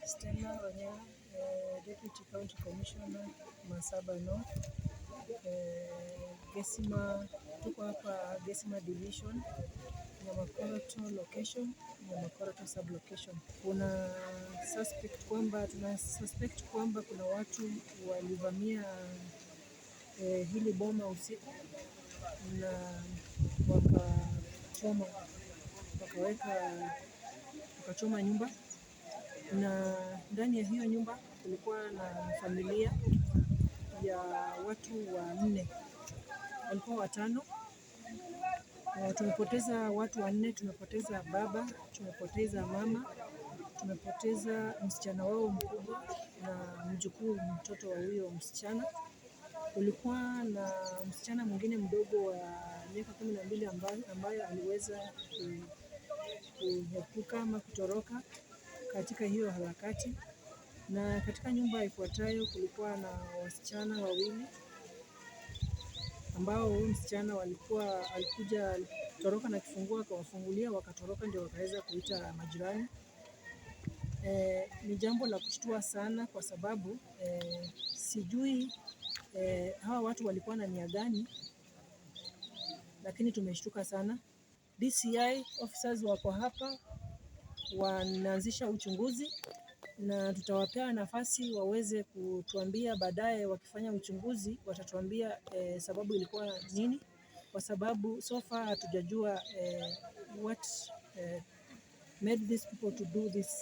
Stella Wanyama, Deputy County Commissioner, Masaba North. Gesima, tuko hapa Gesima Division, Nyamakoroto location, Nyamakoroto sub location. Kuna suspect kwamba tuna suspect kwamba kuna watu walivamia hili boma usiku na wakachoma, wakaweka, wakachoma nyumba, na ndani ya hiyo nyumba kulikuwa na familia ya watu wanne, walikuwa watano. Tumepoteza watu wanne, tumepoteza baba, tumepoteza mama, tumepoteza msichana wao mkubwa na mjukuu, mtoto wa huyo msichana. Kulikuwa na msichana mwingine mdogo wa miaka 12 ambaye aliweza kuepuka ama kutoroka katika hiyo harakati. Na katika nyumba ifuatayo kulikuwa na wasichana wawili ambao huyu msichana walikuwa alikuja alitoroka na kifunguo akawafungulia wakatoroka, ndio wakaweza kuita majirani. Ni jambo la kushtua sana kwa sababu sijui hawa watu walikuwa na nia gani, lakini tumeshtuka sana. DCI officers wako hapa wanaanzisha uchunguzi na tutawapea nafasi waweze kutuambia baadaye, wakifanya uchunguzi watatuambia sababu ilikuwa nini, kwa sababu so far hatujajua what made these people to do this.